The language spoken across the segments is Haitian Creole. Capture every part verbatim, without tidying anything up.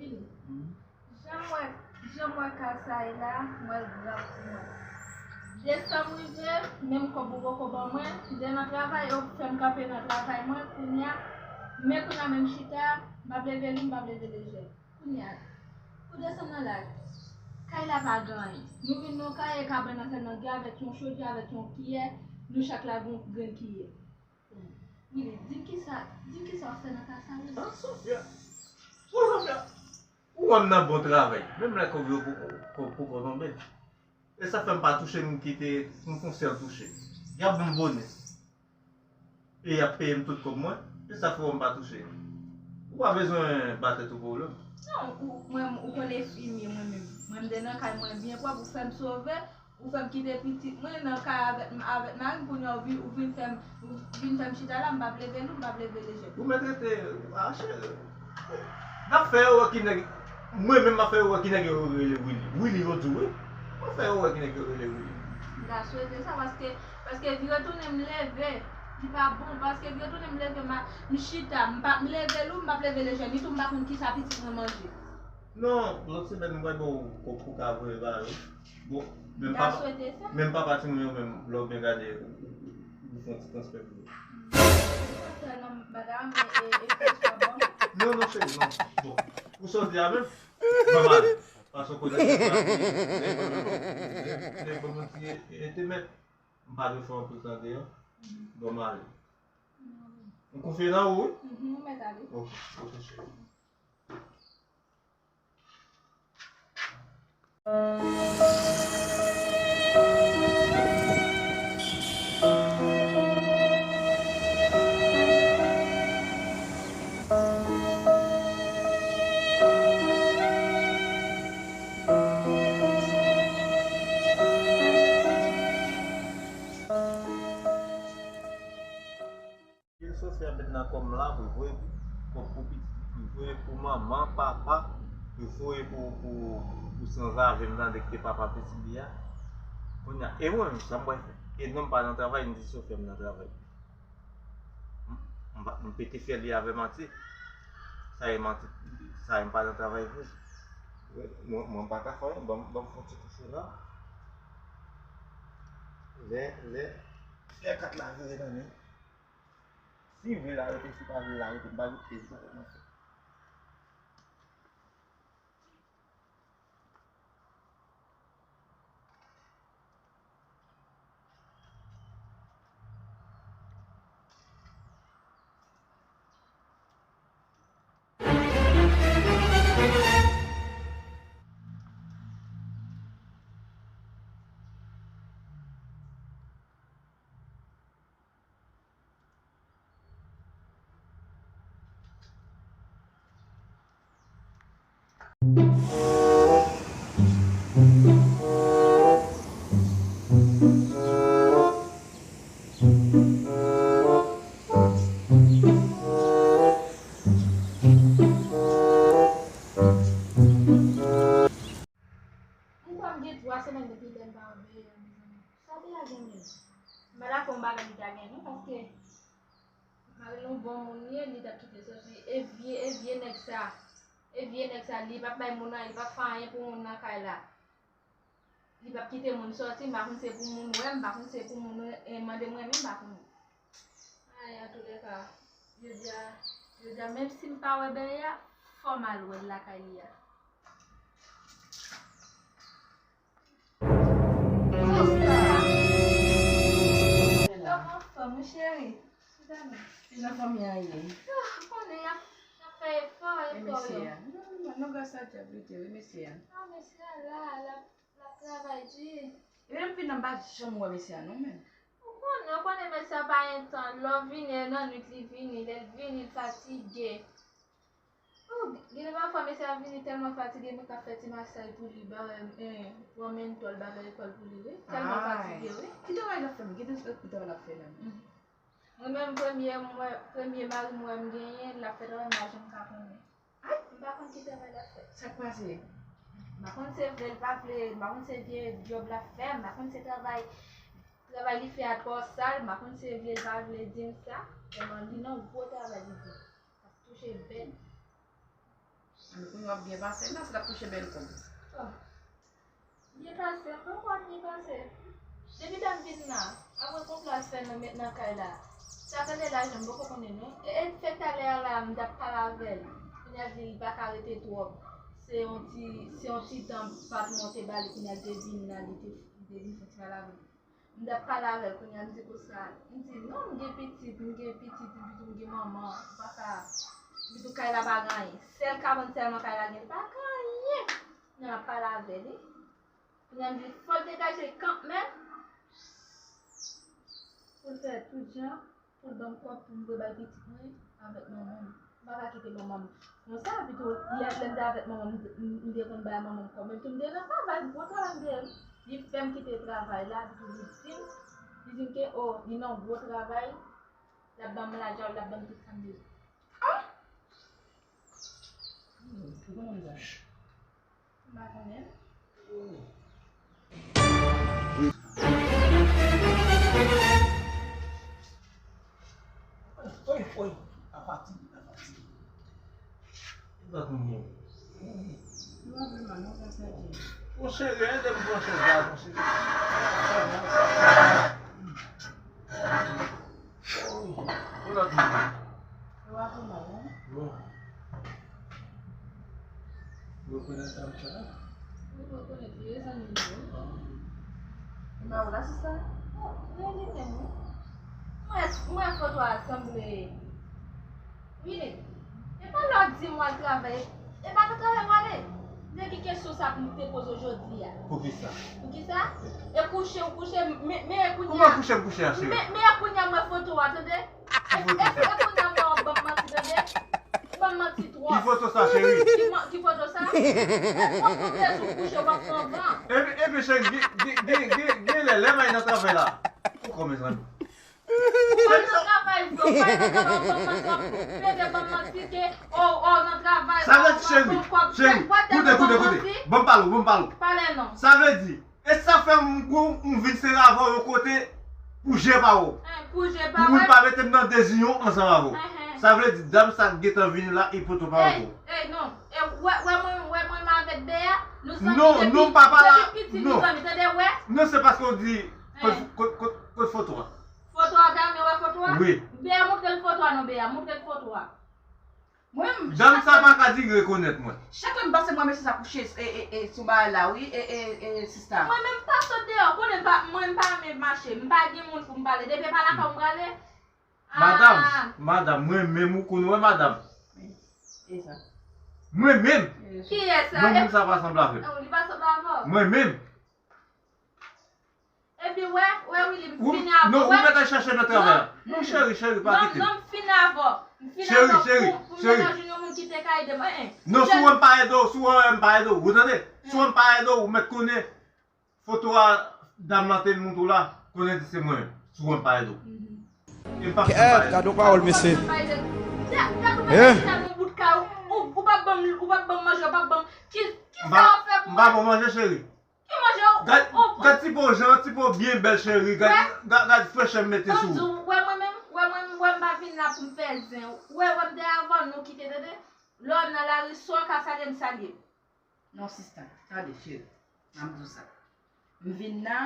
Jan m wè, jan m wè ka sa ye la, m wè l grav pou mwen. Desanm rive, menm kòb ou poko ban mwen, m te nan travay, ou fè m kanpe nan travay mwen, kounye a, men kounye a menm chita, m ap leve li, m p ap leve lejè. Kounye a, pou desanm nan la, kay la pa gen anyen. Nou vin nan kay, e kabann nan sèlman gen avèk yon chodyè, avèk yon kiyè, nou chak la gen yon grenn kiyè. Willy, di m kisa, di m kisa w fè nan ka sa, Willy? Ah, Sofia! Bon, Sofia! Ou wè m nan bon travay. Menm lè kòb yo pou, pou, pou, pou tonbe. E sa fè m pa touche, m kite, m fon sèl touche. Y ap ban m bonè. E y ap peye m tout kòb mwen. E sa fè w m pa touche. Ou pa bezwen ba tèt ou pwoblèm. Non, ou, mwen, ou konn enfimye mwen menm. Mwen, m te nan kay mwen byen pwòp, ou fè m sove. Ou fè m kite pitit mwen nan kay avèk, avèk mari m, kounye a ou vin, ou vin fè m, ou vin fè m chita la, m p ap leve lou, m p ap leve lejè. Ou mèt rete, ah, cheri. N ap fè yo wè ki nèg, mwen menm m ap fè yo wè ki nèg yo rele Willy. Willy yo di w wi. M ap fè yo wè ki nèg yo rele Willy. M ta swete sa paske, paske vire tounen m leve, li pa bon, paske vire tounen m leve, m a, m chita, m pa, m leve lou, m p ap leve lejè, ni tou m pa konn kisa pitit mwen manje. Non, lòt semèn mwen ba w kòb pou ka voye ba yo. Bon, menm papa, menm papa timoun yo menm, lè w byen gade, ou, ou, ou, ou fè yon ti transfè pou yo. Non, non, cheri, non. Bon, ou sòti a menm? Ban m ale. Paske w konnen sa, lè, lè, lè, lè, lè, lè, lè, lè, lè, lè, m pa dwe fè anpil tande, an. Ban m ale. M konfye nan ou, wi. Ok, ok, cheri. Pil Sofia met nan kò m la pou l voye kòb pou pitit li, pou l voye pou manman, papa, pou l voye pou, pou, pou sanzave m tande ki te papa pitit li a. Kounye a, e mwen menm, sa m pral fè? E non m pa nan travay, m di Sofia m nan travay. M, m pa, m pete fyèl li avè manti. Sa e manti, sa e m pa nan travay vre. Mwen, mwen m pa ka fè anyen, ban m, ban m fè yon ti kouche la. Lè, lè, lè kat la vire nan men. Si vle l arete, si pa vle l arete, m pa vin ezite kòmanse. M kwè m gen twa semèn depi lè m pa wè Bèya, mezanmi. Sa Bèya genyen? M pa dakò yon bagay li ta genyen non, paske mari l yon bon moun li ye, li t ap kite sòti. E vye, e vye nèg sa, e vye nèg sa, li p ap bay moun anyen, li p ap fè anyen pou moun nan kay la. Li p ap kite moun sòti, m pa konn se pou moun wè m, m pa konn se pou moun, eh, mande m renmen, m pa konn. Ay, antoulèka, jodi a, jodi a, menm si m pa wè Bèya, fò m al wè l lakay li a. Kòman fòm ou, cheri? Chita non. Ki jan fanmi an ye? Ah, ou konnen y ap, y ap fè efò, efò yo. E mesye a? Non, non, non, gras a Dye, wi, mesye a. Ah, mesye a la, l ap, l ap travay di. E menm fin nan m pa janm wè mesye a non, menm. Ou konnen, ou konnen mesye a pa gen tan. Lè w vini, e nan nwit li vini, lè l vini, l fatige. Oh, gen de pafwa mesye a vini tèlman fatige, mwen ka fè ti masaj pou li, ba, eh, pran mentòl, bagay lekòl pou li, wi. Tèlman fatige, wi. Ki travay l ap fè menm? Ki travay l ap fè la menm? Mwen menm, premye mwen, premye mari m wè m genyen, l ap fè travay m pa janm ka konnen. Ay, m pa konn ki travay l ap fè. Sa k pase? M pa konn se vle l pa vle, m pa konn se vye djòb l ap fè, m pa konn se travay, travay li fè a twò sal, m pa konn se vle l pa vle di m sa. Sèlman li nan gwo travay li di. L ap touche bèl. Kounye w ap byen pase, nan se l ap touche bèl kòb. Oh. Byen pase, m poko ap byen pase. Depi dam vin la, apre konplas fè nan met nan kay la, sa fè de lajan, m poko konnen non. E, e fè talè a la, m t ap pale avè l. Kounye a di li pa ka rete twòp. Se yon ti, se yon ti tan patwon an te ba li, kounye a li te vin la, li te, li te vin fè ti pale avè l. M t ap pale avè l, kounye a m di konsa, m di, "Non, m gen pitit, m gen pitit, epi tou m gen manman, m pa ka, epi tou kay la pa gen anyen." Sèl kabann sèlman kay la gen, li pa gen anyen. Kounye a m ap pale avè li. Kounye a m di, "Fò l degaje kanmenm, pou l fè tout jan, pou l ban m kòb pou m voye bay pitit mwen avèk manman m." M pa ka kite manman m konsa, pito lè, lè m te avèk manman m, m, m te konn bay manman m kòb. Menm tou m te nan travay, m pran travay m te ye wi. Li fè m kite travay la, pito li di m, li di m ke, o, li nan gwo travay, l ap ban m lajan, l ap ban m tout sa m bezwen. Ah! Hmm, ki bon bagay. M pa konnen. Oy, oy, apati, apati. E pa konnen. Mon cheri, ede m pran chèz la, mon cheri. Yon lòt moun. Yo pa pou mal, non? Bon. Ou rekonèt dam sa a? Ou rekonèt li, e zanmi m yo. Li ba ou la, sista? Oh, li menm, wi. Mwen, mwen foto a sanble. Wi, e pa lè w di m w al travay. E pa nan travay w ale? Se ki kesyon sa pou m te poze w jodi a? Poukisa? Poukisa? E kouche, ou kouche, men, men e kounye a. Kouman kouche, m kouche a, cheri? Men, men e kounye a m wè foto a, tande? E, e, e kounye a m wè w ap ban m manti, tande? Ou ban m manti twòp. Ki foto sa, cheri? Ki mo-, ki foto sa? Ou kouche, ou kouche, w ap pran van. Epi, epi, cheri, gen, gen, gen, gen, gen lè, lè m al nan travay la. Ou kòman, mezanmi? Ou pa nan travay vre, ou pa nan travay, ou ban m manti, w ap plede ban m manti ke, o, o, nan travay, sa vle di, cheri, cheri, koute, koute, koute. Ban m pale w, ban m pale w. Pale non. Sa vle di, e sa fè m, m, m vin sere avè w yon kote pou je pa w. Pou je pa w. Pou moun pa mete m nan dezinyon ansanm avè w. Sa vle di, dam sa k gentan vini la, e poto pa w ankò. Ey, non. E, wè, wè mwen, wè mwen avèk Bea, nou zanmi depi, depi piti nou zanmi, tande, wè. Non, se paske w di, kot, kot, kot, kot foto a? Foto a, dam yo wè foto a? Wi. Bea, montre l foto a non, Bea, montre l foto a. Mwen menm, dam sa pa ka di rekonèt mwen. Chak lè m pase, m wè mesye sa kouche, e, e, e, sou bagay la, wi, e, e, e, sista. Mwen menm, pa sot deyò, konnen pa, mwen m pa renmen mache, m pa gen moun pou m pale, depi e pa lakay ou m prale. Madanm, madanm, mwen menm ou konn wè madanm. E sa. Mwen menm. Kiyès sa? Non, moun sa pa sanble avè m. Li pa sanble avè w. Mwen menm. Epi wè, wè Willy, m fini avè w. Non, ou mèt al chèche nan travay la. Non, cheri, cheri, pa kite m. Non, non, m fini avè w. M fini avè w pou, pou m ta jwenn yon moun ki te ka ede m. Non, si w wè m pa ede w, si w wè m pa ede w, ou tande? Si w wè m pa ede w, ou mèt konnen foto a dam lan te montre w la, konnen di se mwen menm, si w wè m pa ede w. E m p ap fè m pa ede w. Kado pawòl, mesye. Ou p ap ban m, ou p ap ban m manje, ou p ap ban m. Ki, ki sa w fè pou mwen? M pa ba w manje, cheri. Ki manje w? Gad, gad ti po jan, ti po byen bèl cheri. Gad, gad, gad frechè m mete sou ou. Wè mwen menm, wè mwen, wè m pa vin la pou m fè zen. Wè, wè m te avan nou kite, tande. Lè w nan lari, si w ka salye m, salye m. Non, sista, tande, cheri. M ap di w sa. M vin la,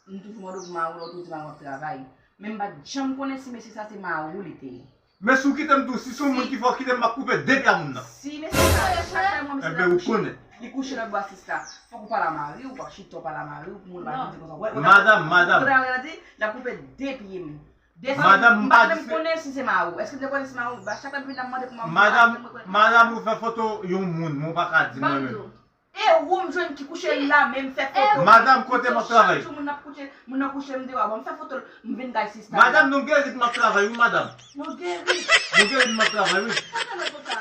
m toujou mande w pou mari w, lè w toujou di mari w ap travay. Men m pa t janm konnen si mesye sa se mari w li te ye. Men si w kite m tou, si se yon moun ki fè w kite m, m ap koupe de pye a moun nan. Si mesye sa, chak tan mwen mesye sa kouche, li kouche lòt bò a sista. Fòk ou pale a mari w, w ap chita w pale a mari w, pou moun pa vin di konsa. Wè, wè, madanm, madanm. Kote a di, l ap koupe de pye m. Madanm, m pa di se. M pa menm konnen si se mari w. Èske m te konnen si se mari w? Ba, chak lè m vin la, m mande pou mari w. Madanm, madanm, ou fè foto yon moun, men w pa ka di mwen menm. E ou m jwenn ki kouche la menm fè foto. Madanm, kote m ap travay? Chak jou moun ap kouche, moun nan kouche m deyò. Bon, m fè foto l, m vin kay sista. Madanm, nou gen ritm ap travay, wi, madanm. Nou gen ritm. Nou gen ritm ap travay, wi. Sa fè lòt konsa?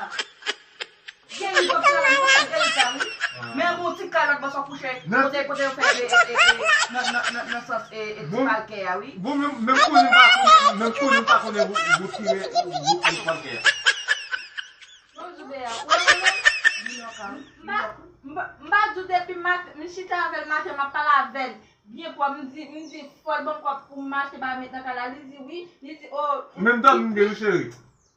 Gen ritm ap travay, m pa gen ritm sa, wi. Men yon ti kay lòt bò sa kouche, kote, kote yo fè, e, e, e, nan, nan, nan, nan sans, e, e, ti palkè a, wi. Bon, menm, menm konnen m pa konnen, menm konnen m pa konnen wout, wout ki re-, wout, wout palkè a. Bonjou, Bea. Ou wè mwen menm? M pa, m pa, m pa di w depi mat-, m chita avè l maten, m ap pale avè l byen pwòp. M di, m di, fò l ban m kòb pou m achte bagay met nan kay la. Li di wi. Li di, o. Menm dòmi m gen wi, cheri.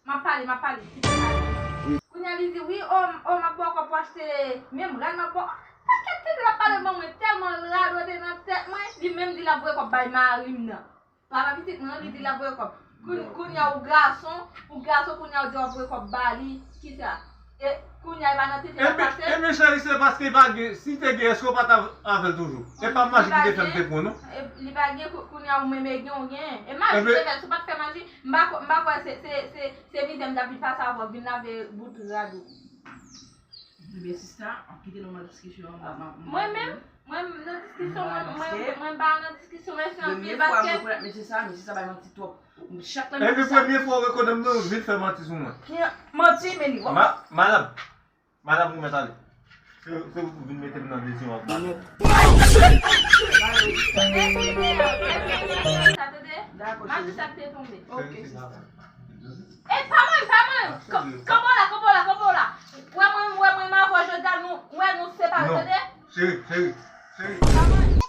M ap pale, m ap pale. Kite m pale. Li di, "Wi, o, o, m ap ba w kòb pou achte menm rad, m ap ba w." Pakèt tenten l ap pale ban mwen, tèlman radote nan tèt mwen, li menm di l ap voye kòb bay mari m nan. Papa pitit mwen an, li di l ap voye kòb. Koun-, kounye a ou gason, ou gason, kounye a ou di w ap voye kòb ba li, kisa? E kounye a e pa nan tenten l ap pase? Ebyen, cheri, se paske pa gen, si te gen, èske w pa t ap avè l toujou? E pa maji ki te fè m te pran w, non? E li pa gen, kou-, kounye a ou menm e gen, ou gen. E maji te fè, si w pa t fè maji, m pa kwè, m pa kwè se, se, se, se mizè m t ap vin pase avè w, vin lave bout rad ou. Ebyen, sista, ap kite nou nan diskisyon an, m, m, m, Mwen menm, mwen nan diskisyon, mwen, mwen, mwen pa nan diskisyon, mèsi anpil, paske. Premye fwa m rekonèt mesye sa, mesye sa bay manti twòp. Chak tan mesye sa. Epi premye fwa w rekonèt mwen, ou vin fè manti sou mwen. Ki manti, men li wè. Ma-, madanm, madanm, ou mèt ale. Se, se ou vin mete m nan dezyon ak bagay. Sa tande? Dakò, cheri. Maji sa k te tonbe. Ok, sista. E pa mwen, pa mwen. Kanpe la, kanpe la, kanpe la. Wè mwen, wè mwen, m avè w jodi a, nou, wè nou separe, tande? Cheri, cheri, cheri. Pa mwen.